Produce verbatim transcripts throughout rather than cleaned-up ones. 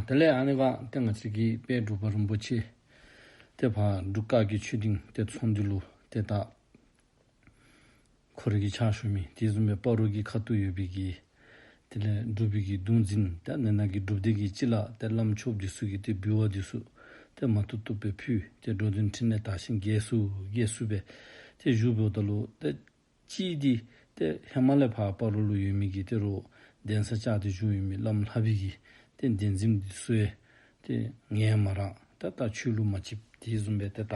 དེ་ལས་ཨ་ནི་སྒང་ཏེ་ང་བཅས་ཀྱི་དཔལ་འབྲུག་པ་རིན་པོ་ཆེ་ཏེ་ཕར་འབྲུག་དཀར་གྱི་ཆོས་སྡིངས་ཏེ་ཚོང་འདུས་ལུ་ཏེ་ད་ཁོ་རའི་གི་ཕྱག་ཞུ་མི་དེ་བཟུམ་སྦེ་སྤ་རོ་གི་ཁ་ཐུག་ཡོད་པའི་གི་དེ་ལས་འབྲུག་པའི་གི་གདུང་འཛིན་ཏེ་ནང་ན་གི་སྒྲུབ་སྡེ་གི་སྤྱི་བླ་ཏེ་བླམ་ཆོསཔ་འདི་ཚུ་གིས་ཏེ་འབུལ་བ་འདི་ཚུ་ཏེ་མ་ཐུབ་ཐུབ་སྦེ་ཕུལ། ཏེ་འགྲོ་དོན་ཕྲིན་ལས་དར་ཞིང་རྒྱས་སུ་རྒྱས་སུ་སྦེ་ཏེ་བཞུགས་འབདཝ་ད་ལུ་ཏེ་གཅིག་འདི་ཏེ་ཧེ་མ་ལས་ཕར་སྤ་རོ་ལུ་ཡོད་མི་གི་ཏེ་རོགས་གདན་ས་བཅགས་ཏེ་བཞུགས་ཡོད་མི་བླམ་ལྷ་པའི་གི་ཏེ་གདན་འཛིན་འདི་ཚུ་ཡང་ཏེ་ངལ་མ་རངས། ད་ད་ཆོས་ལུ་མ་ཆིབས། དེ་བཟུམ་སྦེ་ཏེ་ད་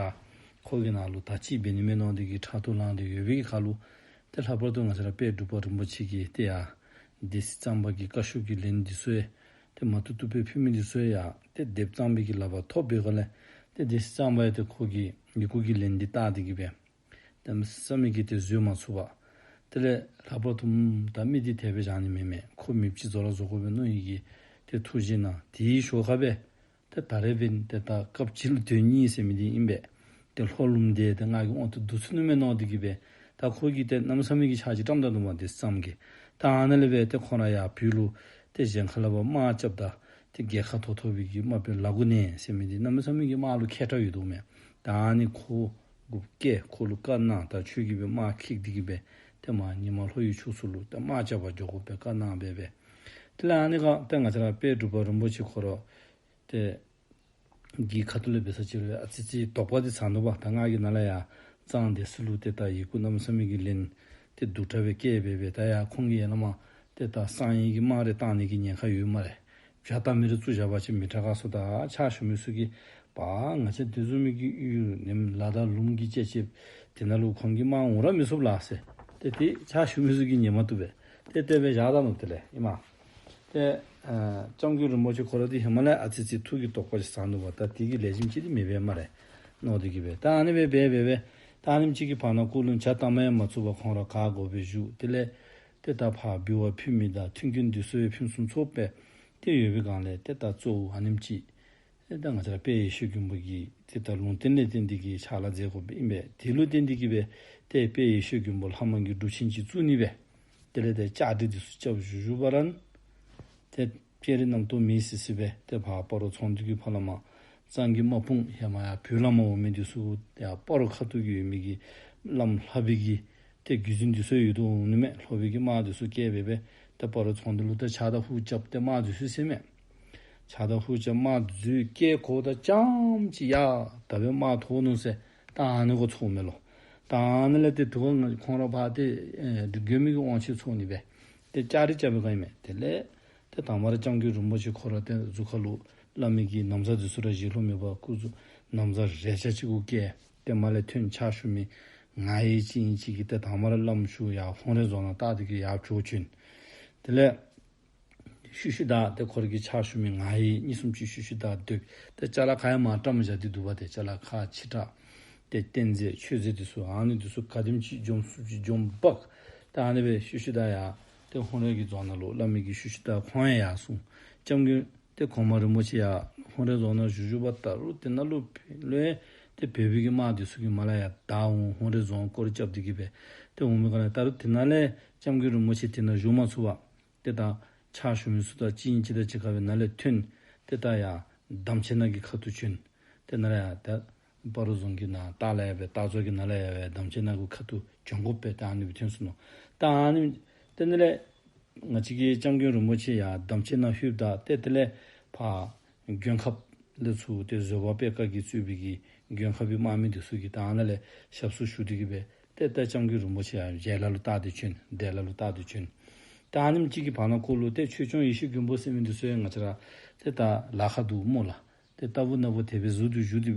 ཁོ་གི་ནང་ལུ་ད་ཅི་འབད་ནི་མས་མནོ་སྟེ་གི་ཕྲག་དོག་ལངས་ཏེ་ཡོད་པའི་གི་ཁར་ལུ་ཏེ་ལྷག་པར་དུ་ང་བཅས་ར་དཔལ་འབྲུག་པ་རིན་པོ་ཆེ་གིས་ཏེ་ཡར་སྡེ་སྲིད་གཙང་པ་གི་བཀའ་ཤོག་གི་ལན་འདི་ཚུ་ཡང་ཏེ་མ་ཐུབ་ཐུབ་སྦེ་ཕུལ་མི་འདི་ཚུ་ཡང་ཏེ་སྡེ་པ་གཙང་པའི་གི་ལག་པར་ཐོབ་པའི་སྒང་ལས་ཏེ་སྡེ་སྲིད་གཙང་པ་ཡང་ཏེ་ཁོ་གི་ཡི་གུ་གི་ལན་འདི་བལྟ་སྟེ་གི་སྦེ་གནམ་མེད་ས་མེད་ཀྱི་ཏེ་བཟོད་མ་ཚུགས་པར། དེ་ལས་ལྷག་པར་དུ་ད་མི་འདི་དེ་སྦེ་བཞག་ནི་མེད་མས། ཁོ་མེདཔ་ཅིག་བཟོ་ར་བཟོ་དགོ་པས་མནོ་ཡི་གི་ཏེ་ཐུགས་བཞེད་གནང་། དེའི་ཞོར་ཁར་སྦེ་ཏེ་ད་རེས་འབདན་ཏེ་ད་སྐབས་གཅིག་ལུ་དོན་གཉིས་ཟེར་མི་འདི་ཨིན་པས། ཏེ་ལྷོ་ལུངམ་འདི་ཏེ་ང་གིས་དབང་དུ་བསྡུ་ཚུགས་ནི་མས་མནོ་སྟེ་གི་སྦེ་ད་ཁོ་གིས་ཏེ་གནམ་མེད་ས་མེད་ཀྱི་ཕྱག་ཅིག་བཀྲམ་ད་ནུག་མས། སྡེ་སྲིད་གཙང་གིས་ད་ཨ་ནཱ་ལས་སྦེ་ཏེ་ཁོ་ར་ཡར་བོད་ལུ་ཏེ་གཞན་ཁ་ལས་ཕར་དམག་རྐྱབ་ད་ཏེ་རྒྱལ་ཁ་ཐོབ་ཐོབ་པའི་གི་དམག་དཔོན་ལ་དགུ་ནས་ཟེར་མི་འདི་གནམ་མེད་ས་མེད་ཀྱི་དམག་ལུ་མཁས་དྲགས་ཡོད་དོ་མས། ད་ཨ་ནི་ཁོ་གུ་བཀལ། ཁོ་ལུ་བཀའ་གནང་། ད་ཁྱོད་ཀྱིས་སྦེ་དམག་འཁྱིད་དེ་གི་སྦེ་ཏེ་མར་ཉི་མ་ལྷོ་ཡི་ཕྱོགས་ཚུ་ལུ་ཏེ་དམག་རྐྱབ་པར་འགྱོ་དགོ་པའི་བཀའ་གནང་སྦེ་སྦེ། དེ་ལས་ཨ་ནི་སྒང་ཏེ་ང་བཅས་ར་དཔལ་འབྲུག་པ་རིན་པོ་ཆེ་ཁོ་ར་ཏེ་གི་ཁ་ཐུག་ལས་འབད་ས་ཅིག་རུང་ཨ་ཙི་ཙི་དོགས་པ་འདི་ཟ་ནུག་པ། ད་ང་གིས་ནཱ་ལས་ཡར་གཙང་སྡེ་ཚུ་ལུ་ཏེ་ད་ཡི་གུ་གནམ་མེད་ས་མེད་ཀྱི་ལན་ཏེ་སྡུག་དྲགས་སྦེ་བཀལ་སྦེ་སྦེ་ད་ཡར་ཁོང་གིས་ཡར་ལས་མར་ཏེ་ད་གསང་ཡིག་གི་དམག་རེ་བཏང་ནི་གི་ཉེན་ཁ་ཡོད་སྨ་རེ། བྱ་བཏང་མི་རེ་བཙུགས་བཞག་པ་ཅིན་མི་དྲག་ག་ཟེར། ད་ཕྱག་ཞུ་མི་ཚུ་གིས་པ་ང་བཅས་དེ་བཟུམ་མའི་གི་ཡུལ་ནེམ་ལ་དང་ལུངམ་གི་ཅེ་ཅེ་དེ་ནང་ལུ་ཁོང་གིས་དམག་འོང་ར་མི་ཚུགས་ལགས་ཟེར། ཏེ་དེ་ཕྱག་ཞུ་མི་ཚུ་གིས་ཉན་མ་བཏུབ་པས། ཏེ་དེ་སྦེ་བཞག་ད་ནུག། དེ་ལས་ཨིན་མས། ཏེ་ཨ་སྐྱབས་མགོན་རིན་པོ་ཆེ་ཁོ་ར་འདི་ཧེ་མ་ལས་ཨ་ཙི་ཙི་ཐུགས་ཀྱི་དོགས་པ་ཅིག་ཟ་ནུག་པ། ད་དེ་གི་ལེགས་ཤོམ་ཅིག་འདི་མེད་པས་སྨ་རེ་མནོ་སྟེ་གི་སྦེ་ད་ཨ་ནི་སྦེ་སྦེ་སྦེ་སྦེ་ད་ཨ་ནེམ་ཅིག་གི་བར་ན་ཁོ་ལུ་བྱ་བཏང་མ་ཡང་མ་ཚུགས་པར་ཁོང་ར་ག་དགོ་སྦེ་བཞུགས། དེ་ལས་ཏེ་ད་ཕར་འབུལ་བ་ཕུལ་མི་དང་མཐུན་རྐྱེན་འདི་ཚུ་ཡང་ཕུན་སུམ་ཚོགས་པའི་ཏེ་ཡོད་པའི་སྒང་ལས་ཏེ་ད་གཙོ་བོ་ཨ་ནེམ་ཅིག་ཏེ་ད་ང་བཅས་ར་དཔལ་ཡེ་ཤེས་མགོན་པོ་གིས་ཏེ་ད་ལུང་བསྟན་ལས་བརྟེན་ཏེ་གི་ཕྱག་ལཱ་མཛད་དགོཔ་ཨིན་པས། དེ་ལུ་བརྟེན་ཏེ་གི་སྦེ་ཏེ་དཔལ་ཡེ་ཤེས་མགོན་པོ་ལྷ་མང་གི་སྒྲུབ་ཆེན་ཅིག་བཙུགས་ནི་སྦེ། དེ་ལས་ཏེ་བཅའ་སྒྲིག་འདི་ཚུ་རྐྱབ་བཞུགས་བཞུགས་པ་ར་ཏེ་སྤྱན་རས་རྣམ་རྟོག་མེད་སི་སི་སྦེ་ཏེ་ཕར་སྤ་རོ་ཚོང་འདུས་ཀྱི་ཕར་ལས་མར་གཙང་གི་དམག་དཔུང་ཧེ་མ་ཡར་བོད་ལས་མར་འོང་མི་འདི་ཚུ་ཡར་སྤ་རོ་ཁ་ཐུག་གི་ཡོད་མི་གི་བླམ་ལྷ་པའི་གི་ཏེ་བརྒྱུད་འཛིན་འདི་ཚུ་ཡོད་དོ་འོང་ནི་མས། ལྷོ་པའི་གི་དམག་འདི་ཚུ་བསྐྱལ་སྦེ་སྦེ་ཏེ་སྤ་རོ་ཚོང་འདུས་ལུ་ཏེ་ཕྱག་དང་ཧུ་རྐྱབ་སྟེ་དམག་འདི་ཚུ་ཟེར་མས། ཕྱག་དང་ཧུ་རྐྱབ་དམག་འདི་ཚུ་བསྐྱལ་གོ་ད་རྐྱངམ་ཅིག་ཡ་ད་སྦེ་དམག་ཐོབ་ནུག་ཟེར་ད་ཨ་ནི་གུ་ཚོརཝ་མས་ལོ། ད་ཨ་ནི་ལས་ཏེ་དེ་གུ་ཁོང་ར་ཕར་ཏེ་ཨེ་མགོན་པོའི་གི་དབང་ཆེན་ཚོགས་ནི་སྦེ་ཏེ་བཅའ་སྒྲིག་རྐྱབ་པའི་སྒང་ཨིན་མས། དེ་ལས་ཏེ་དང་པ་ར་སྐྱབས་མགོན་རིན་པོ་ཆེ་ཁོ་ར་ཏེ་གཟུགས་ཁ་ལུ་བླ་མའི་གི་ན་བཟའ་འདི་ཚུ་ར་བཞེས་ལོང་མེད་པར་སྐུ་གཟུགས་ན་བཟའ་རས་ཆ་ཅིག་གུ་བཀལ། ཏེ་མར་ལས་ཐོན། ཕྱག་ཞུ་མི་ང་ཡི་ཅིག་ཨིན་ཅིག་གིས་ཏེ་དང་པ་ར་བླམ་ཞུ་ཡར་ཧཱུྃ་རལ་རྫོང་ནང་བཏགས་ཏེ་གི་ཡར་བྱོག་བྱོན། དེ་ལས་ཤུལ་ཤུལ་བདའ་ཏེ་ཁོ་ར་གི་ཕྱག་ཞུ་མི་ང་ཡི་གཉིས་གསུམ་ཅིག་ཤུལ་ཤུལ་བདའ་སྡོད། ཏེ་ཅ་ལ་ཁ་ཡང་མར་བཀྲམ་བཞག་སྟེ་འདུག་པ། ཏེ་ཅ་ལ་ཁ་ཕྱི་དྲགས་ཏེ་རྟེན་རྫས་མཆོད་རྫས་འདི་ཚུ་ཨ་ནི་འདི་ཚུ་ག་དེམ་ཅིག་འཇོམས་ཚུགས་ཅིག་འཇོམས་འབག། ཏེ་ཨ་ནི་སྦེ་ཤུལ་ཤུལ་བདའ་ཡར་ཏེ་ཧཱུྃ་རལ་གྱི་རྫོང་ནང་ལུ་བླ་མའི་གི་ཤུལ་ཤུལ་བདའ་ཁོང་ཡང་ཡར་སོང་། སྐྱབས་མགོན་ཏེ་གོང་མ་རིན་པོ་ཆེ་ཡར་ཧཱུྃ་རལ་རྫོང་ནང་བཞུགས་བཞུགས་པ་ད་རུང་དེ་ནང་ལུ་ལོག་ཏེ་བོད་པའི་གི་དམག་འདི་ཚུ་གིས་མར་ལས་ཡར་བདའ་འོང་། ཧཱུྃ་རལ་རྫོང་སྐོར་རྐྱབ་སྟེ་གི་སྦེ་ཏེ་འོང་མི་སྒང་ལས་ད་རུང་དེ་ནང་ལས་སྐྱབས་མགོན་རིན་པོ་ཆེ་དེ་ནང་བཞུགས་མ་ཚུགས་པར་ཏེ་ད་ཕྱག་ཞུ་མི་ཚུ་དང་གཅིག་གཉིས་ཅིག་དང་གཅིག་ཁར་སྦེ་ནཱ་ལས་ཐོན། ཏེ་ད་ཡར་དམ་ཅན་ནང་གི་ཁ་ཐུག་བྱོན། ཏེ་ནཱ་ལས་ཡར་ད་སྤ་རོ་རྫོང་གི་ནང་ལྟག་ལས་ཡར་སྦེ་སྟག་མཚོ་གི་ནང་ལས་ཡར་སྦེ་དམ་ཅན་ནང་གི་ཁ་ཐུག་བྱོན་དགོ་པས། ད་ཨ་ནི་སྦེ་ཐོན་སོ་ནུག། ད་ཨ་ནི་ཏེ་ནཱ་ལས་ང་བཅས་ཀྱི་སྐྱབས་མགོན་རིན་པོ་ཆེ་ཡར་དམ་ཅན་ནང་ལྷོདཔ་ད་ཏེ་དེ་ལས་ཕར་མགོན་ཁབ་ལས་ཚུར་ཏེ་བཟོད་པ་པད་དཀར་གྱིས་གཙོས་པའི་གི་མགོན་ཁབ་པའི་དམག་མི་འདི་ཚུ་གིས་ད་ཨ་ནཱ་ལས་ཞབས་བསུ་ཞུ་སྟེ་གི་སྦེ་ཏེ་ད་སྐྱབས་མགོན་རིན་པོ་ཆེ་ཡར་ཞལ་ལག་ལུ་བཏགས་ཏེ་བྱོན། བདེ་ལགས་ལུ་བཏགས་ཏེ་བྱོན། ད་ཨ་ནེམ་ཅིག་གི་བར་ན་ཁོ་ལུ་ཏེ་ཆོས་སྐྱོང་ཡེ་ཤེས་མགོན་པོ་ཟེར་མི་འདི་ཚུ་ཡང་ང་བཅས་ར་ཏེ་ད་ལཱ་ཁག་འདུག་སྨོ་ལགས། ཏེ་ལྟ་བུ་ན་བུ་དེ་སྦེ་གཟིགས་ཏེ་བཞུགས་ཏེ་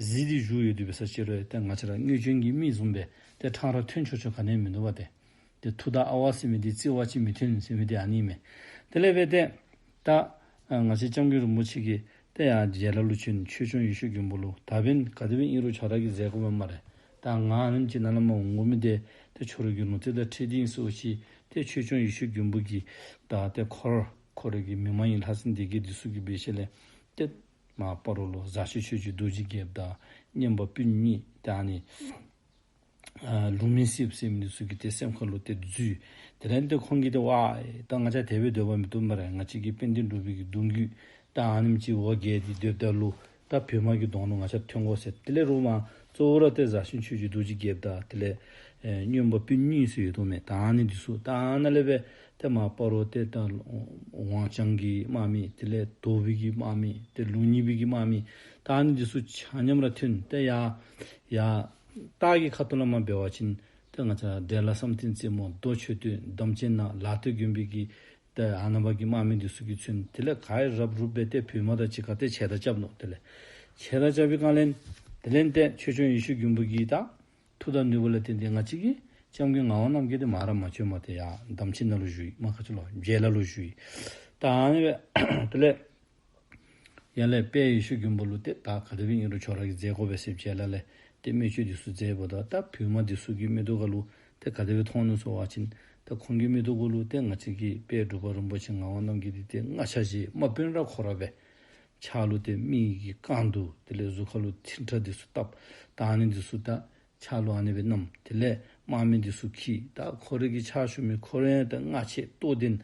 གཟིགས་ཏེ་བཞུགས་ཡོད་དེ་འབད་ས་ཅིག་རུང་ཏེ་ང་བཅས་ར་དངོས་བྱོན་གྱི་མི་བཟུམ་སྦེ་ཏེ་ཕྲང་ར་ཐོན་ཆོག་ཆོག་ག་ནི་ཡང་མིན་འདུག་པ། ཏེ་ཏེ་མཐུ་དང་ཨ་ཝ་ཟེར་མི་འདི་རྩི་བ་ཅིན་མི་ཐོན་ཟེར་མི་འདི་ཨ་ནི་མས། དེ་ལས་འབད་ཏེ་ད་ཨ་ང་བཅས་སྐྱབས་མགོན་རིན་པོ་ཆེ་གིས་ཏེ་ཡར་ཞལ་ལག་ལུ་བྱོན། ཆོས་སྐྱོང་ཡེ་ཤེས་མགོན་པོ་ལུ་ད་འབདན་ག་དེ་སྦེ་ཨིན་རུང་ཁྱོད་ར་གིས་མཛད་དགོ་པས་སྨ་རེ། ད་ང་ཨ་ནེམ་ཅིག་ནཱ་ལས་མར་འོང་དགོ་མི་འདི་ཏེ་ཁྱོད་ར་གི་ལུང་བསྟན་དང་འཁྲིལ་ཏེ་ཨིན་ཟེར་བ་ཅིན་ཏེ་ཆོས་སྐྱོང་ཡེ་ཤེས་མགོན་པོ་གིས་ད་ཏེ་ཁོ་ར་ཁོ་ར་གི་མི་མ་ཡིན་ལྷ་སྲིན་སྡེ་བརྒྱད་འདི་ཚུ་གི་འབད་ཞིནམ་ལས་ཏེ་མར་སྤ་རོ་ལུ་ཟར་ཆེན་ཆོས་རྗེ་རྡོ་རྗེ་རྒྱལཔོ་དང་གཉན་པ་སྤུན་གཉིས་ཏེ་ཨ་ནི་ཨ་ལུང་མིན་སྲིབ་ཟེར་མི་འདི་ཚུ་གི་ཏེ་སེམས་ཁ་ལུ་ཏེ་འཛུལ། དེ་ལས་ཏེ་ཁོང་གིས་ཏེ་ཝའི་ད་ང་བཅས་དེ་སྦེ་སྡོད་པ་མི་བཏུབ་སྨ་རེ། ང་བཅས་ཀྱི་དཔལ་ལྡན་འབྲུག་པའི་གི་གདུང་བརྒྱུད་ ད་ཨ་ནེམ་ཅིག་འོ་བརྒྱལ་ཏེ་སྡོདཔ་ད་ལུ་ད་བོད་དམག་གི་གདོང་ལུ་ང་བཅས་ཐོན་དགོ་ཟེར། དེ་ལས་རོགས་མ་གཙོ་བོ་ར་ཏེ་ཟ་ཞིང་ཆོས་ཀྱི་རྡོ་རྗེ་རྒྱལཔོ་དང་དེ་ལས་ཨེ་རྔོན་པ་སྤུན་གཉིས་ཟེར་ཡོད་དོ་མས། ད་ཨ་ནི་འདི་ཚུ་ད་ཨ་ནཱ་ལས་སྦེ་ཏེ་མར་སྤ་རོ་ཏེ་ད་ཝང་ཅང་གི་དམག་མི་དེ་ལས་དོ་པའི་གི་དམག་མི་ཏེ་ལུང་གཉིས་པའི་གི་དམག་མི་ད་ཨ་ནི་འདི་ཚུ་ཆ་མཉམ་ར་ཐོན་ཏེ་ཡར་ཡར་སྟག་གི་ཁ་ཐུག་ལས་མར་འབད་བ་ཅིན་ཏེ་ང་བཅས་འབྲས་ལ་བསམ་གཏན་རྩེ་མོ་རྡོ་མཆོད་རྟེན་འདམ་ཅན་ནང་ལ་སྟོད་དགོན་པའི་གི་ཏེ་ཨ་ནཱ་པ་གི་དམག་མི་འདི་ཚུ་གིས་ཚུན་དེ་ལས་ག་ར་རུབ་རུབ་སྦེ་ཏེ་བོད་དམག་དང་གཅིག་ཁར་ཏེ་ཕྱད་ད་རྐྱབ་ནུག། དེ་ལས་ཕྱད་ད་རྐྱབ་པའི་སྒང་ལས་དེ་ལས་ཏེ་ཆོས་སྐྱོང་ཡེ་ཤེས་མགོན་པོ་གིས་ད་མཐུ་དང་ནུས་པ་ལ་བརྟེན་ཏེ་ང་བཅས་ཀྱི་སྐྱབས་མགོན་ངག་དབང་རྣམ་རྒྱལ་འདི་མར་ར་མ་བྱོནམ་ཏེ་ཡར་འདམ་ཅན་ནང་ལུ་བཞུགས་ཡི། མ་ཁ་ཆུ་ལུ་བྱེ་ལ་ལུ་བཞུགས་ཡི། ད་ཨ་ནི་སྦེ་དེ་ལས་ཡར་ལས་དཔལ་ཡེ་ཤེས་མགོན་པོ་ལུ་ཏེ་ད་ག་དེ་སྦེ་ཨིན་རུང་ཁྱོད་ར་གིས་མཛད་དགོ་པས་ཟེར་བྱེ་ལ་ལས་ཏེ་མེ་མཆོད་འདི་ཚུ་མཛད་པ་ད་ད་བོད་དམག་འདི་ཚུ་གི་མིག་ཏོ་ཁ་ལུ་ཏེ་ག་དེ་སྦེ་མཐོང་ནུག་ཟེར་བ་ཅིན་ད་ཁོང་གི་མིག་ཏོ་ཁ་ལུ་ཏེ་ང་བཅས་ཀྱི་དཔལ་འབྲུག་པ་རིན་པོ་ཆེ་ངག་དབང་རྣམ་རྒྱལ་འདི་ཏེ་སྔགས་ཆས་བཞེས། དམག་དཔོན་ར་ཁོ་ར་སྦེ་ཕྱག་ལུ་ཏེ་མི་གི་རྐང་དུང་དེ་ལས་གཟུགས་ཁ་ལུ་ཐིག་ཁྲ་འདི་ཚུ་བཏབ། ད་ཨ་ནི་འདི་ཚུ་ད་ཕྱག་ལུ་ཨ་ནི་སྦེ་བསྣམས། དེ་ལས་དམག་མི་འདི་ཚུ་འཁྱིད། ད་ཁོ་རའི་གི་ཕྱག་ཞུ་མི་ཁོ་ར་ཡང་ད་སྔགས་ཆས་རྟོགས་ལྡན།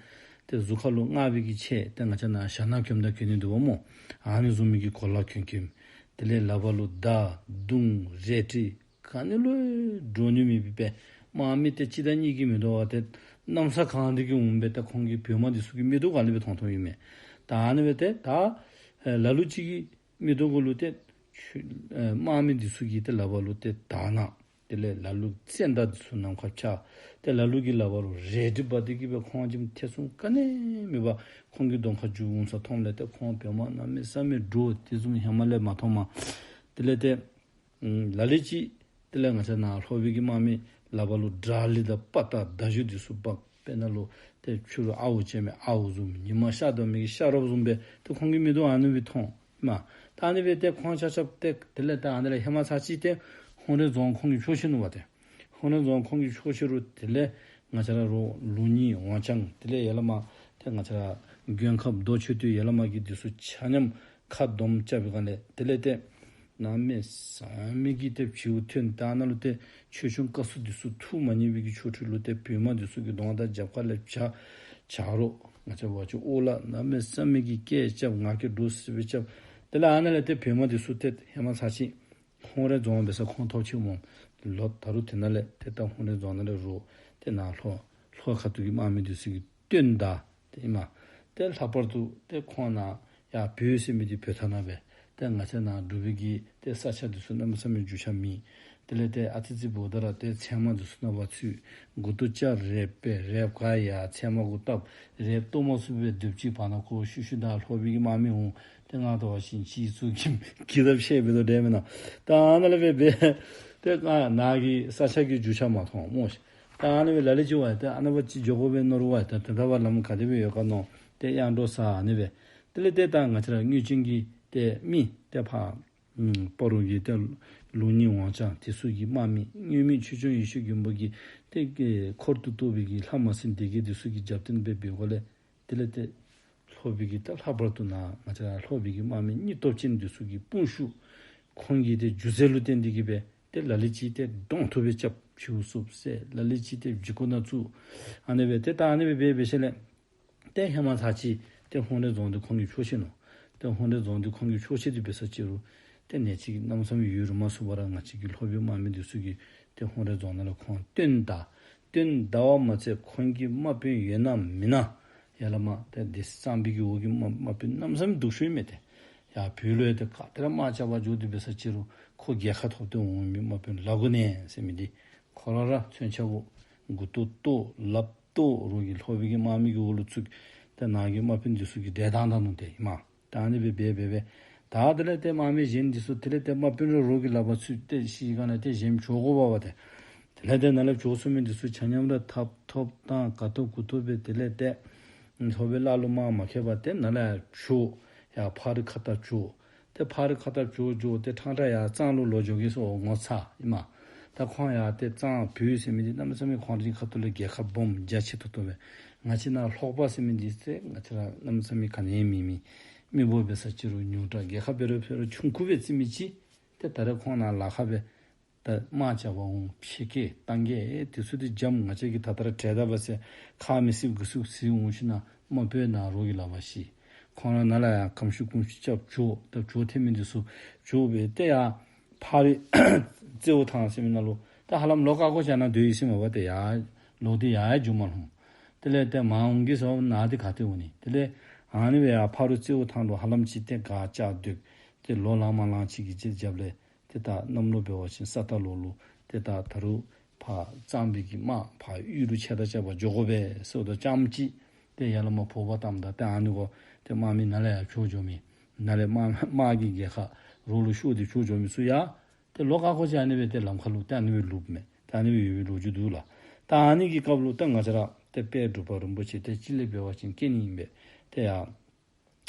ཏེ་གཟུགས་ཁ་ལུ་སྔགས་པའི་གི་ཆས་ཏེ་ང་བཅས་ནཱ་ཞྭ་ནག་གྱོནམ་ད་གྱོན་ནི་འདུག་པ་སྨོ། ཨ་ནི་བཟུམ་མའི་གི་གོ་ལ་གྱོན་གྱོནམ། དེ་ལས་ལག་པ་ལུ་མདའ་མདུང་རལ་གྲི་ག་ནི་ལུ་འདྲོག་ནི་མེད་པའི་སྦེ་དམག་མི་ཏེ་གཅིག་དང་གཉིས་ཀྱིས་མི་དོ་བར་ཏེ་གནམ་ས་གང་སྟེ་གི་འོང་སྦེ་ད་ཁོང་གི་བོད་དམག་འདི་ཚུ་གི་མིག་ཏོ་ཁ་ལས་སྦེ་མཐོང་མཐོངམ་ཨིན་མས། ད་ཨ་ནི་སྦེ་ཏེ་ད་ཨེ་ལ་ལུ་ཅིག་གི་མིག་ཏོ་ཁ་ལུ་ཏེ་ཆུ་ཨེ་དམག་མི་འདི་ཚུ་གི་ཏེ་ལག་པ་ལུ་ཏེ་དར་ནག། དེ་ལས་ལ་ལུ་ཙན་དན་འདི་ཚུ་ནམ་མཁར་འཕྱར། ཏེ་ལ་ལུ་གི་ལག་པ་ལུ་རལ་གྲི་འབག་སྟེ་གི་སྦེ་ཁོང་ཅིག་ཐེ་ཚོམ་ག་ནི་མེད་པར་ཁོང་གི་གདོང་ཁར་རྒྱུག་འོང་ས་མཐོངམ་ལས་ཏེ་ཁོང་བོད་དམག་གནམ་མེད་ས་མེད་འདྲོག། དེ་བཟུམ་ཧེ་མ་ལས་མ་མཐོངམ། དེ་ལས་ཏེ་ཨམ་ལ་ལུ་ཅིག་དེ་ལས་ང་བཅས་ནཱ་ལྷོ་པའི་གི་དམག་མི་ལག་པ་ལུ་དགྲ་ལི་དང་དཔའ་རྟགས་མདའ་གཞུ་འདི་ཚུ་འབག། དཔེར་ན་ལུ་ཏེ་ཕྱི་རུ་ཨརཝ་བཅད་མི་ཨརཝ་བཟུམ། ཉི་མ་ཤར་དོ་མི་གི་ཤར་རོགསཔ་བཟུམ་སྦེ་ཏེ་ཁོང་གི་མིག་ཏོ་ཨ་ནི་སྦེ་མཐོང་། མ་ད་ཨ་ནི་སྦེ་ཏེ་ཁོང་ཆ་ཁྱབ་ཏེ་དེ་ལས་ཏེ་ཨ་ནི་ལས་ཧེ་མ་ཚར་གཅིག་ཏེ་ཧཱུྃ་རལ་རྫོང་ཁོང་གིས་འཕྱོག་ཤི་ནུག་པ་ཏེ། ཧཱུྃ་རལ་རྫོང་ཁོང་གིས་འཕྱོག་ཤི་རུང་དེ་ལས་ང་བཅས་ར་རོགས་ལུང་གཉིས་ཝང་ཅང་དེ་ལས་ཡར་ལས་མར་ཏེ་ང་བཅས་ར་མགོན་ཁབ་རྡོ་མཆོད་རྟེན་ཡར་ལས་མར་གྱི་འདི་ཚུ་ཆ་མཉམ་ཁ་སྡོམ་རྐྱབ་པའི་སྒང་ལས་དེ་ལས་ཏེ་གནམ་མེད་ས་མེད་ཀྱི་ཏེ་བྱིའུ་ཐོན། ད་ནཱ་ལུ་ཏེ་ཆོས་སྐྱོང་བཀའ་སྲུང་འདི་ཚུ་ཐུགས་མ་མཉེས་པའི་གི་ཆོ་འཕྲུལ་ལུ་ཏེ་བོད་དམག་འདི་ཚུ་གི་གདོང་དང་རྒྱབ་ཁ་ལས་བྱ་བྱ་རོག་ང་བཅས་འབད་བ་ཅིན་ཨོ་ལ་གནམ་མེད་ས་མེད་ཀྱི་སྐད་རྐྱབ། ང་རྒྱལ་འདྲོག་སི་སི་སྦེ་རྐྱབ། དེ་ལས་ཨ་ནཱ་ལས་ཏེ་བོད་དམག་འདི་ཚུ་ཏེ་ཧེ་མ་ཚར་གཅིག་ཧཱུྃ་རལ་རྫོང་འབད་སར་ཁོང་ཐོབ་ཅི་སྨོ། ལོག་ད་རུང་དེ་ནང་ལས་ཏེ་ད་ཧཱུྃ་རལ་རྫོང་ནང་ལས་རོགས་ཏེ་ནཱ་ལྷོ་ལྷོ་ཁ་ཐུག་གི་དམག་མི་འདི་ཚུ་གིས་བཏོན་ད་ཏེ་ཨིན་མས། ཏེ་ལྷག་པར་དུ་ཏེ་ཁོང་ནཱ་ཡར་བོད་ཟེར་མི་འདི་བོད་ཐང་ནང་སྦེ་ཏེ་ང་བཅས་ནཱ་འབྲུག་པའི་གི་ཏེ་ས་ཆ་འདི་ཚུ་གནམ་མེད་ས་མེད་རྒྱུས་ཆ་མེད། དེ་ལས་ཏེ་ཨ་ཙི་ཅིག་འབདཝ་ད་ར་ཏེ་ཚལ་མ་འདི་ཚུ་ནང་ཕར་ཚུད། མགུ་ཏོ་བཅག་རལཔ་སྦེ་རལཔ་ག་ཡར་ཚལ་མ་གུ་བཏབ། རལཔ་གཏོར་མ་ཚུགས་པའི་དུས་ཅིག་བར་ན་ཁོ་ཤུལ་ཤུལ་ད་ལྷོ་པའི་གི་དམག་མི་འོང་། ཏེ་ང་ལྟ་བ་ཅིན་སྤྱི་གཙུག་གི་གི་དབང་ཤེད་འབད་དོ་འདྲས་མེན་ན། ད་ཨ་ནཱ་ལས་སྦེ་སྦེ་ཏེ་ང་ནཱ་གི་ས་ཆ་གི་རྒྱུས་ཆ་མ་མཐོང་སྨོ་ཤིག། ད་ཨ་ནི་སྦེ་ལ་ལུ་ཅིག་འབད་ཏེ་ཨ་ནཱ་ཕར་ཅིག་འགྱོ་དགོ་པས་མནོ་རུང་འབད་ཏེ་ད་ད་བར་ལམ་ག་དེ་སྦེ་ཡོད་ག་མནོ། ཏེ་ཡར་འགྲོ་ས་ཨ་ནི་སྦེ། དེ་ལས་ཏེ་ད་ང་བཅས་ར་དངོས་ཅན་གྱི་ཏེ་མི་ཏེ་ཕར་ཨམ་སྤ་རོ་གི་ཏེ་ལུང་གཉིས་ཝང་ཅང་དེ་ཚུ་གི་དམག་མི་དངོས་མེད་ཆོས་སྐྱོང་ཡེ་ཤེས་མགོན་པོ་གི་ཏེ་འཁོར་དུ་གཏོགས་པའི་གི་ལྷ་མ་སྲིན་སྡེ་བརྒྱད་དེ་ཚུ་གི་རྒྱབ་རྟེན་སྦེ་འབད་དགོཔ་ལས་དེ་ལས་ཏེ་ལྷོ་པའི་གི་ད་ལྷག་པར་དུ་ནཱ་ང་བཅས་ར་ལྷོ་པའི་གི་དམག་མི་སྙིང་སྟོབས་ཅན་དེ་ཚུ་གི་དཔུང་ཤུགས་ཁོང་གི་ཏེ་རྒྱུ་རྩལ་ལུ་བརྟེན་ཏེ་གི་སྦེ་ཏེ་ལ་ལུ་ཅིག་ཏེ་གདོང་ཐུག་སྦེ་རྐྱབ་ཕྱིའུ་བསུབ་ཟེར། ལ་ལུ་ཅིག་ཏེ་བྱི་ཀོ་ནང་བཙུགས། ཨ་ནི་སྦེ་ཏེ་ད་ཨ་ནི་སྦེ་འབད་འབད་ཞིནམ་ལས་ཏེ་ཧེ་མ་ཚར་གཅིག་ཏེ་ཧཱུྃ་རལ་རྫོང་འདི་ཁོང་གིས་འཕྱོག་ཤི་ནུག། ཏེ་ཧཱུྃ་རལ་རྫོང་འདི་ཁོང་གིས་འཕྱོག་ཤི་སྟེ་འབད་ས་ཅིག་རུང་ཏེ་ནེ་ཅིག་གནམ་མེད་ས་མེད་ཡུན་རིངམོ་སོང་བར་ང་བཅས་ཀྱི་ལྷོ་པའི་དམག་མི་འདི་ཚུ་གིས་ཏེ་ཧཱུྃ་རལ་རྫོང་ནང་ལས་ཁོང་བཏོན་ད། བཏོན་ད་བ་མ་ཚད་ཁོང་གི་དམག་དཔོན་ཡོད་ན་མེད་ན་ཡར་ལས་མར་ཏེ་སྡེ་སྲིད་གཙང་པའི་གི་འོག་གི་དམག་དམག་དཔོན་གནམ་མེད་ས་མེད་སྡུག་ཤོས་མས་ཏེ། ཡར་བོད་ལུ་ཡང་ཏེ་ག་ཏེ་ར་དམག་རྐྱབ་པར་འགྱོ་སྟེ་འབད་ས་ཅིག་རུང་ཁོ་རྒྱལ་ཁ་ཐོབ་སྟེ་འོང་མི་དམག་དཔོན་ལ་གུ་ནེ་ཟེར་མི་འདི་ཁོ་ར་ར་མཚོན་ཆ་གུ་མགུ་ཏོ་བཏོག་ལགཔ་བཏོག་རོགས་ཀྱི་ལྷོ་པའི་གི་དམག་མི་གི་འོག་ལུ་བཙུགས། ཏེ་ནཱ་གི་དམག་དཔོན་འདི་ཚུ་གིས་བསྒྲལ་བཏང་ད་ནུག་ཏེ་ཨིན་མས། ད་ཨ་ནི་སྦེ་འབད་འབད་འབད་ད་དེ་ལས་ཏེ་དམག་མི་གཞན་འདི་ཚུ་དེ་ལས་ཏེ་དམག་དཔོན་ར་རོགས་ཀྱི་ལག་པར་ཚུད་དེ་ཤི་ག་ནི་ཏེ་གཞན་བྱོག་དགོ་པས་པ་ཏེ། དེ་ལས་ཏེ་ནཱ་ལས་བྱོག་སོང་མི་འདི་ཚུ་ཆ་མཉམ་ར་ཐབ་ཐོབ་བཏང་ག་ཐོབ་གུ་ཐོབ་སྦེ་དེ་ལས་ཏེ་ལྷོ་པའི་ལ་ལུ་དམག་མ་ཁེལ་བར་ཏེ་ནཱ་ལས་བྱོག། ཡར་ཕག་རི་ཁ་ཐུག་བྱོག། ཏེ་ཕག་རི་ཁ་ཐུག་བྱོག་བྱོག་ཏེ་ཕྲང་ཕྲང་ཡར་གཙང་ལུ་ལོག་འགྱོ་གེ་ཟེར་ངོ་ཚ་ཨིན་མས། ད་ཁོང་ཡང་ཏེ་གཙང་བོད་ཟེར་མི་འདི་གནམ་མེད་ས་མེད་ཁོང་རའི་ཁ་ཐུག་ལས་རྒྱལ་ཁ་སྦོམ་རྒྱ་ཆེ་ཏོག་ཏོ་སྦེ། ང་བཅས་ནཱ་ལྷོ་པ་ཟེར་མི་འདི་ཏེ་ང་བཅས་ར་གནམ་མེད་ས་མེད་ག་ནི་ཡང་མེད་མི་མི་འབོར་འབད་ས་ཅིག་རུང་ཉུང་དྲགས། རྒྱལ་ཁ་འབད་རུང་འབད་རུང་ཆུང་ཀུ་སྦེ་བརྩི་མི་ཅིག། ཏེ་ད་རེས་ཁོང་ནཱ་ལཱ་ཁག་སྦེ་ད་དམག་རྐྱབ་པར་འོང་། ཕྱི་སྐད་གཏམ་སྐད་དེ་ཚུ་འདི་འཇམ། ང་བཅས་ཀྱིས་ད་ལྟོ་ར་དྲན་ད་པས་ཟེར་ཁ་མི་སིབ་གུ་སིབ་སིབ་འོང་ཞིན་ན་དམག་དཔོན་ནཱ་རོགས་ཀྱི་ལག་པར་ཤི། ཁོང་ར་ནཱ་ལས་ཡར་གང་ཤུ་གང་ཤུ་རྐྱབ་བྱོག། ད་བྱོག་ཐེབས་མི་འདི་ཚུ་བྱོག་སྦེ་ཏེ་ཡར་ཕ་རི་རྩེའུ་ཐང་ཟེར་མི་ནང་ལུ་ད་ཧ་ལམ་ལོ་ཀ་ཀོ་ཅིག་ནང་སྡོད་ཡི་ཟེར་མས་པ། ཏེ་ཡར་ལོག་སྟེ་ཡར་ཡང་འགྱོ་མ་ལྷོད། དེ་ལས་ཏེ་མར་འོང་གེ་ཟེར་ན་ཏེ་ག་ཏེ་འོང་ནི། དེ་ལས་ཨ་ནི་སྦེ་ཡར་ཕ་རི་རྩེའུ་ཐང་ལུ་ཧ་ལམ་ཅིག་ཏེ་ག་ཅ་སྡོད། ཏེ་ལོ་ལང་མ་ལང་ཅིག་གི་རྗེས་རྒྱབ་ལས་ཏེ་ད་གནམ་ལོ་འབད་བ་ཅིན་ས་རྟ་ལོ་ལུ་ཏེ་ད་ད་རུང་ཕར་གཙང་པའི་གི་དམག་ཕར་གཡུས་ལུ་ཆེ་ད་རྐྱབ་པར་འགྱོ་དགོ་པས་ཟེརཝ་ད་རྐྱངམ་ཅིག་ཏེ་ཡར་ལས་མར་འབོ་བར་བཏངམ་ད་ཏེ་ཨ་ནི་གུ་ཏེ་དམག་མི་ནཱ་ལས་ཡར་བྱོག་འགྱོ་མི་ནཱ་ལས་དམག་དམག་གི་རྒྱལ་ཁ་རོགས་ལུ་ཤོར་ཏེ་བྱོག་འགྱོ་མི་ཚུ་ཡང་ཏེ་ལོ་ཀ་ཀོ་ཅིག་ཨ་ནི་སྦེ་ཏེ་ལམ་ཁ་ལུ་ཏེ་ཨ་ནི་སྦེ་ལུསཔ་མས། ཏེ་ཨ་ནི་སྦེ་ཡོད་པའི་ལོ་རྒྱུས་འདུག་ལགས། ད་ཨ་ནི་གི་སྐབས་ལུ་ད་ང་བཅས་ར་ཏེ་དཔལ་འབྲུག་པ་རིན་པོ་ཆེ་ཏེ་ཅི་ལས་འབད་བ་ཅིན་སྐྱེ་ནི་ཨིན་པས། ཏེ་ཡར་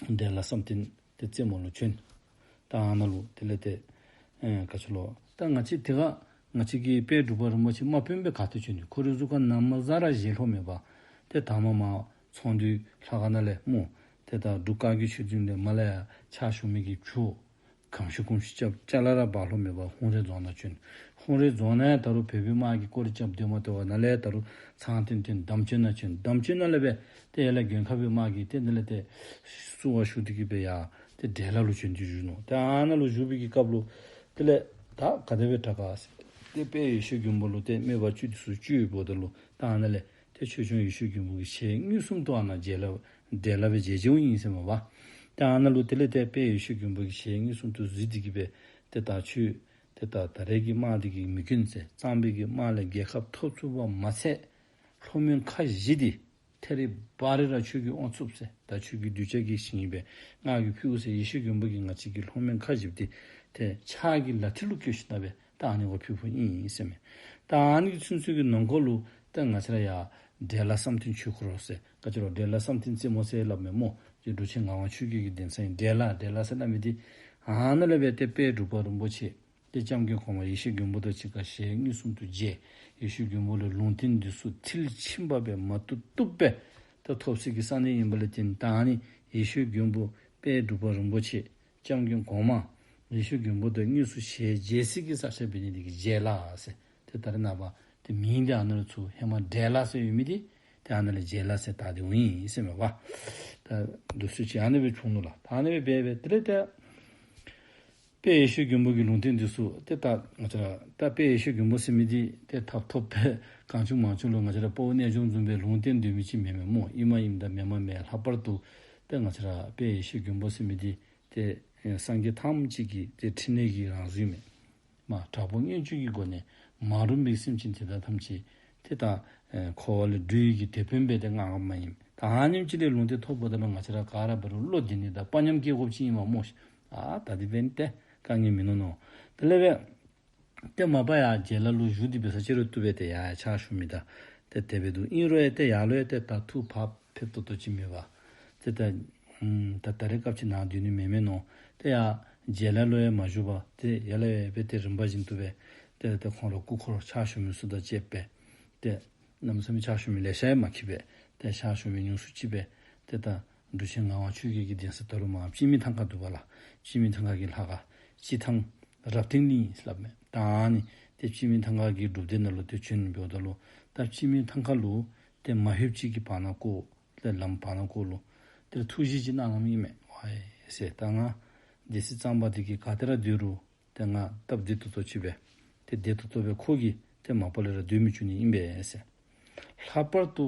འབྲས་ལ་བསམ་གཏན་ཏེ་རྩེ་མོ་ལུ་བྱོན། ད་ཨ་ནཱ་ལུ་དེ་ལས་ཏེ་ཨེ་ག་ཅི་ལོ། ད་ང་བཅས་དེ་ཁར་ང་བཅས་ཀྱི་དཔལ་འབྲུག་པ་རིན་པོ་ཆེ་མ་སྤུན་སྦེ་ག་ཏེ་བྱོན་ནི། ཁོ་རའི་གཟུགས་ཁར་ན་མ་ཟ་ར་བཞེས་ལྷོད་མེད་པ། ཏེ་ད་མ་མར་ཚོང་འདུས་ལྷ་ཁང་ནང་ལས་སྨོ། ཏེ་ད་འབྲུག་བཀའ་བརྒྱུད་ཆོས་འཛིན་ལས་མར་ལས་ཡར་ཕྱག་ཞུ་མི་གི་བྱོག་གང་ཤུ་གང་ཤུ་རྐྱབ་ཅ་ལ་ར་འབག་ལྷོད་མེད་པར་ཧཱུྃ་རལ་རྫོང་ནང་བྱོན། ཧཱུྃ་རལ་རྫོང་ནང་ཡང་ད་རུང་བོད་པའི་དམག་གིས་སྐོར་ར་རྐྱབ་སྡོད་མ་སྟེར་བར་ནཱ་ལས་ད་རུང་ཚང་སྟོན་སྟོན་འདམ་ཅན་ནང་བྱོན། འདམ་ཅན་ནང་ལས་སྦེ་ཏེ་ཡར་ལས་མགོན་ཁ་པའི་དམག་གིས་ཏེ་ནཱ་ལས་ཏེ་བསུ་བ་ཞུ་སྟེ་གི་སྦེ་ཡར་ཏེ་འབྲས་ལ་ལུ་བྱོན་ཏེ་བཞུགས་ནུག། ཏེ་ཨ་ནཱ་ལུ་བཞུགས་པའི་གི་སྐབས་ལུ་དེ་ལས་ད་ག་དེ་སྦེ་དྲག་ག་ཟེར་ཏེ་དཔལ་ཡེ་ཤེས་མགོན་པོ་ལུ་ཏེ་སྨོད་པ་བཅུད་དེ་ཚུ་བཅུད་འབདཝ་ད་ལུ་ད་ཨ་ནཱ་ལས་ཏེ་ཆོས་སྐྱོང་ཡེ་ཤེས་མགོན་པོ་གི་ཞལ་མངོན་སུམ་དུ་ཨ་ནཱ་འབྲས་ལ་འབྲས་ལ་སྦེ་མཇལ་མཇལཝ་ཨིན་ཟེར་མས་པ། ཏེ་ཨ་ནཱ་ལུ་དེ་ལས་ཏེ་དཔལ་ཡེ་ཤེས་མགོན་པོ་གི་ཞལ་མངོན་སུམ་དུ་གཟིགས་ཏེ་གི་སྦེ་ཏེ་ད་ཁྱོད་ཏེ་ད་ད་རེས་ཀྱི་དམག་འདི་གིས་མི་ཀུན་ཟེར་གཙང་པའི་གི་དམག་ལས་རྒྱལ་ཁ་ཐོབ་ཚུགས་པ་མ་ཚད་ལྷོ་མོན་ཁ་བཞི་འདི་ཐེ་རེ་བ་རེ་ར་ཁྱོད་ཀྱིས་དབང་ཚུགས་ཟེར། ད་ཁྱོད་ཀྱི་གདུལ་བྱ་གི་ཞིང་ཨིན་པས། ང་གིས་ཕུལ་ཟེར། ཡེ་ཤེས་མགོན་པོ་གིས་ང་བཅས་ཀྱི་ལྷོ་མོན་ཁ་བཞི་འདི་ཏེ་ཕྱག་གི་ལག་མཐིལ་ལུ་བཀོད་ཞིནམ་ལས་སྦེ་ད་ཨ་ནི་གུ་ཕུལ་ཕུལཝ་ཨིན་ཟེར་མས། ད་ཨ་ནི་གི་ཚུན་ཚོད་ཀྱི་ནང་འཁོད་ལུ་ད་ང་བཅས་ར་ཡར་འབྲས་ལ་བསམ་གཏན་ཆོས་འཁོར་ཟེར་ག་ཅི་ལོ། འབྲས་ལ་བསམ་གཏན་རྩེ་མོ་ཟེར་སླབ་མས་སྨོ། ཏེ་འབྲུག་ཆེན་ངག་དབང་ཆོས་རྒྱལ་གྱི་གདན་ས་ཨིན། འབྲས་ལ་འབྲས་ལ་ཟེར་སླབ་མི་འདི་ཨ་ནཱ་ལས་སྦེ་ཏེ་དཔལ་འབྲུག་པ་རིན་པོ་ཆེ་ཏེ་སྐྱབས་མགོན་གོང་མ་ཡེ་ཤེས་མགོན་པོ་དང་གཅིག་ཁར་ཞལ་མངོན་སུམ་དུ་མཇལ། ཡེ་ཤེས་མགོན་པོ་ལས་ལུང་བསྟན་འདི་ཚུ་མཐིལ་ཕྱིན་པ་སྦེ་མ་བཏུབ་བཏུབ་སྦེ་ད་ཐོབ་སའི་གི་ས་གནས་ཨིན་པ་ལས་བརྟེན་ད་ཨ་ནི་ཡེ་ཤེས་མགོན་པོ་དཔལ་འབྲུག་པ་རིན་པོ་ཆེ་སྐྱབས་མགོན་གོང་མ་ཡེ་ཤེས་མགོན་པོ་དང་དངོས་སུ་ཞལ་མཇལ་སའི་གི་ས་ཆ་འབད་ནི་འདི་གིས་འབྲས་ལ་ཟེར། ཏེ་ད་རེས་ནངས་པ་ཏེ་མིང་འདི་ཨ་ནཱ་ལུ་ཚུར་ཧེ་མ་འབྲས་ལ་ཟེར་ཡོད་མི་འདི་ཏེ་ཨ་ནཱ་ལས་འབྲས་ལ་ཟེར་བཏགས་ཏེ་འོང་ཡི་ཟེར་མས་པ། ད་འདི་ཚུ་ཅིག་ཨ་ནི་སྦེ་བྱུང་ནུག་ལགས། ད་ཨ་ནི་སྦེ་འབད་འབད་དེ་ལས་ཏེ་དཔལ་ཡེ་ཤེས་མགོན་པོ་གི་ལུང་བསྟན་འདི་ཚུ་ཏེ་ད་ང་བཅས་ར་ད་དཔལ་ཡེ་ཤེས་མགོན་པོ་ཟེར་མི་འདི་ཏེ་ཐབ་ཐོབ་སྦེ་གང་བྱུང་མང་བྱུང་ལུ་ང་བཅས་ར་དཔའ་བོ་རྣལ་འབྱོར་མཚུངས་སྦེ་ལུང་བསྟན་སྡོད་མི་ཅིག་མེན་མས་སྨོ། ཨིནམ་ཨིནམ་ད་མེནམ་མེན། ལྷག་པར་དུ་ཏེ་ང་བཅས་ར་དཔལ་ཡེ་ཤེས་མགོན་པོ་ཟེར་མི་འདི་ཏེ་སངས་རྒྱས་ཐམས་ཅད་ཀྱི་ཏེ་ཕྲིན་ལས་ཀྱི་རང་གཟུགས་མས། མ་དྲག་པོ་མངོན་སྤྱོད་ཀྱི་སྒོ་ནས་མ་རུངས་པའི་སེམས་ཅན་དེ་དག་ཐམས་ཅད་ཏེ་ད་ཨེ་འཁོར་བ་ལས་སྒྲོལ་ནི་གི་དེད་དཔོན་སྦེ་ཏེ་མངགསཔ་ཨིན་མས། ད་ཨ་ནེམ་ཅིག་ལས་ལུང་བསྟན་ཐོབ་པ་ད་ལུ་ང་བཅས་ར་ག་ར་འབད་རུང་བློ་བདེ་ནི་དང་དཔའ་ཉམས་སྐྱེ་དགོཔ་ཅིག་ཨིན་མས་སྨོ་ཤིག། ཨ་ད་དེ་འབད་ནི་ཏེ་དཀའ་ངལ་མིན་ནུག་ནོ། དེ་ལས་སྦེ་ཏེ་མ་པ་ཡར་འབྲས་ལ་ལུ་བཞུགས་ཏེ་འབད་ས་ཅིག་རུང་བཏུབ་པས། ཏེ་ཡར་ཕྱག་ཞུ་མི་དང་ཏེ་དེ་སྦེ་འདུག། ཨིན་རུང་ཡང་ཏེ་ཡར་ལུ་ཡང་ཏེ་ད་ཐུགས་བག་ཕེབས་ཏོག་ཏོ་ཅིག་མེད་པ། ཏེ་ད་ཨམ་ད་ད་རེས་སྐབས་ཅིག་ནཱ་སྡོད་ནི་མེན་མས་ནོ། ཏེ་ཡར་འབྲས་ལ་ལུ་ཡང་མ་བཞུགས་པར་ཏེ་ཡར་ལས་ཡར་སྦེ་ཏེ་རིམ་པ་བཞིན་དུ་སྦེ་ཏེ་ཏེ་ཁོང་ར་སྐུ་འཁོར་ཕྱག་ཞུ་མི་ཚུ་དང་བཅས་སྦེ་ཏེ་གནམ་མེད་ས་མེད་ཕྱག་ཞུ་མི་ལེ་ཤ་ཡང་མ་འཁྱིད་པས། ཏེ་ཕྱག་ཞུ་མི་ཉུང་སུ་ཅིག་སྦེ་ཏེ་ད་འབྲུག་ཆེན་ངག་དབང་ཆོས་རྒྱལ་གྱི་གདན་ས་ད་རུང་མར་སྤྱི་མི་ཐང་ཁ་འདུག་པ་ལགས། སྤྱི་མི་ཐང་ཁ་གི་ལྷ་ཁང་སྤྱི་ཐང་རབ་བརྟན་གླིང་ཟེར་སླབ་མས། ད་ཨ་ནི་ཏེ་སྤྱི་མི་ཐང་ཁ་གི་སྒྲུབ་སྡེ་ནང་ལུ་ཏེ་བྱོན་འབདཝ་ད་ལུ་ད་སྤྱི་མི་ཐང་ཁ་ལུ་ཏེ་མ་ལྷོདཔ་ཅིག་གི་བར་ན་ཀོ་ཏེ་ལམ་བར་ན་ཀོ་ལུ་ཏེ་ཐུགས་བཞེད་ཅིག་གནང་གནངམ་ཨིན་མས། ཝའི་ཟེར་ད་ང་སྡེ་སྲིད་གཙང་པ་འདི་གིས་ག་ཏེ་ར་སྡོད་རུང་ཏེ་ང་སྟབས་བདེ་ཏོག་ཏོ་ཅིག་སྦེ་ཏེ་བདེ་ཏོག་ཏོ་སྦེ་ཁོ་གིས་ཏེ་མ་པ་ལས་ར་སྡོད་མི་བཅུག་ནི་ཨིན་པས་ཟེར། ལྷག་པར་དུ་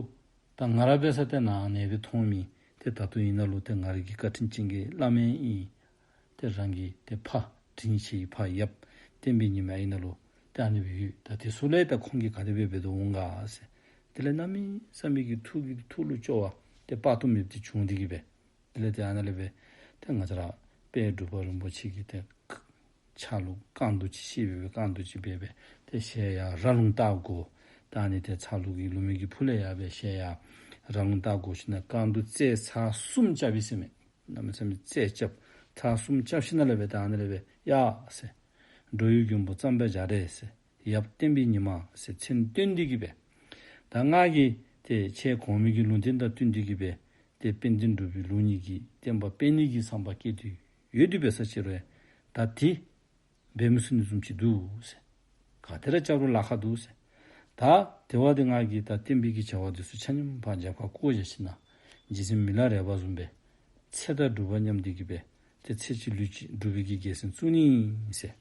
ད་ང་ར་འབད་ས་ཏེ་ནཱ་ཨ་ནེ་སྦེ་མཐོང་མི་ཏེ་ད་ལྟོ་ཨིན་ན་ལུ་ཏེ་ང་ར་གི་བཀའ་དྲིན་ཅན་གྱི་བླ་མ་ཨིན། ཏེ་རང་གི་ཏེ་ཕ་དྲིན་ཆེ་བའི་ཕ་ཡབ་བསྟན་པའི་ཉི་མ་ཨིན་ན་ལུ་ཏེ་ཨ་ནི་སྦེ་ཡོད། ད་དེ་ཚུ་ལས་ད་ཁོང་གིས་ག་དེ་སྦེ་འབད་དོ་འོང་ག་ཟེར། དེ་ལས་གནམ་མེད་ས་མེད་ཀྱི་ཐུགས་ཀྱི་ཐུགས་ལུ་སྐྱོ་བ་ཏེ་དཔག་ཏུ་མེད་པ་ཅིག་བྱུང་སྟེ་གི་སྦེ། དེ་ལས་ཏེ་ཨ་ནཱ་ལས་སྦེ་ཏེ་ང་བཅས་ར་དཔལ་འབྲུག་པ་རིན་པོ་ཆེ་གིས་ཏེ་ཕྱག་ལུ་རྐང་དུང་ཅིག་བཤེད་སྦེ་སྦེ་རྐང་དུང་ཅིག་སྦེ་སྦེ་ཏེ་ཞལ་ཡར་ར་ལུང་བལྟ་དགོ། ད་ཨ་ནི་ཏེ་ཚ་ལུག་གི་ལུག་མའི་གི་ཕུ་ལས་ཡར་སྦེ་ཞལ་ཡར་ར་ལུང་བལྟ་དགོ་ཞིནམ་ལས་རྐང་དུང་རྩེ་ཚར་གསུམ་རྐྱབ་ཡི་ཟེར་མས། གནམ་མེད་ས་མེད་རྩེ་རྐྱབ། ཚར་གསུམ་རྐྱབ་ཞིནམ་ལས་སྦེ་ད་ཨ་ནཱ་ལས་སྦེ་ཡ་ཟེར། འགྲོ་བའི་མགོན་པོ་གཙང་པ་རྒྱ་རས་ཟེར། ཡབ་བསྟན་པའི་ཉི་མ་ཟེར་མཚན་བཏོན་ཏེ་གི་སྦེ། ད་ང་གིས་ཏེ་ཁྱེད་གོང་མའི་གི་ལུང་བསྟན་དང་བསྟུན་ཏེ་གི་སྦེ་ཏེ་དཔལ་ལྡན་འབྲུག་པའི་ལུགས་གཉིས་ཀྱི་བསྟན་པ་སྤེལ་ནི་གི་བསམ་པ་བསྐྱེད་དེ་ཡོད་དེ་འབད་ས་ཅིག་རུང་ད་དེ་འབད་མི་ཚུགས་ནི་བཟུམ་ཅིག་འདུག་ཟེར། ག་དེ་ར་རྐྱབ་རུང་ལཱ་ཁག་འདུག་ཟེར། ད་དེ་བ་དེ་ང་གིས་ད་བསྟན་པའི་གི་བྱ་བ་འདི་ཚུ་ཆ་མཉམ་ཕར་རྒྱབ་ཁར་བཀོ་བཞག་ཞིནམ་ལས་རྗེ་བཙུན་མི་ལ་རས་པ་བཟུམ་སྦེ་ ཚེ་དང་སྒྲུབ་པ་མཉམ་འདི་གིས་སྦེ་ཏེ་ཚེ་གཅིག་ལུས་གཅིག་སྒྲུབ་པའི་གི་རྒྱལ་མཚན་བཙུགས་ནི་ཟེར།